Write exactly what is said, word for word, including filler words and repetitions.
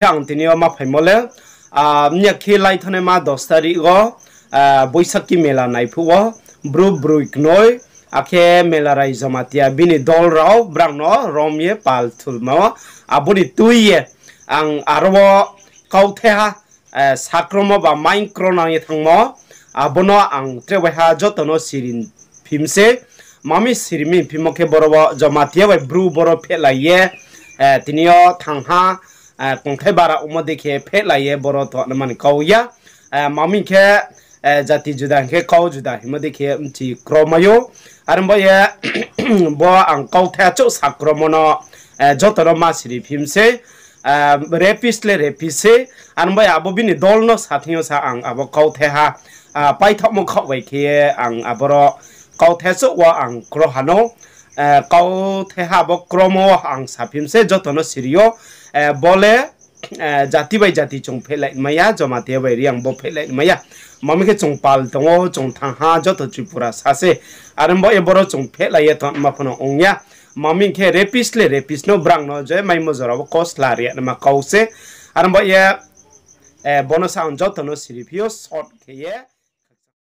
ang tini o ma phaimo le, ah, mya khe lai thane ma dos tarik o, ah, Boisakhi mela nai phuo, bru brui knoi, akhe mela rai Jamatia bini dol rao brang no rom ye pal thulma o, aboni twi ye ang aro o kau the ha, eh, sakromo ba main kro nang ye thangmo, abono ang tre bai ha joto no sirin phimse, mami sirimi phimo khe boro o Jamatia bai bru boro phelai ye, eh, tini o thang ha, eh, kongthai bara omo de khe phelai ye boro to mani kau ya, eh, mami khe, eh, jati juda hingkhe kau juda himo de khe mchi kromayo, aro bo ye bo ang kau the achuk sakromo no, eh, joto no ma siri phimse, ah, rapist le rapist se, aro bo abo bini dol no sathing o sa ang abo kau the ha, ah, paithakmo khok bai khe ang aboro kau the achuk o ang kro hano, eh, kau the ha bo kromo ang saphimse joto no sirio, eh, bole, eh, jati bai jati chwng phelai maya, Jamatia bai Riang bo phelai maya. Mami khe chwng pal tongo, chwng thang ha, joto Tripura sase. Aro bo e boro chwng phelai ye tong ma phano ong ya. Mami khe rapist le rapist no brang no je mai mo jora bo kosla ria ma kau se. Aro bo ye, eh, bono sa ang joto no siri phio short khe ye.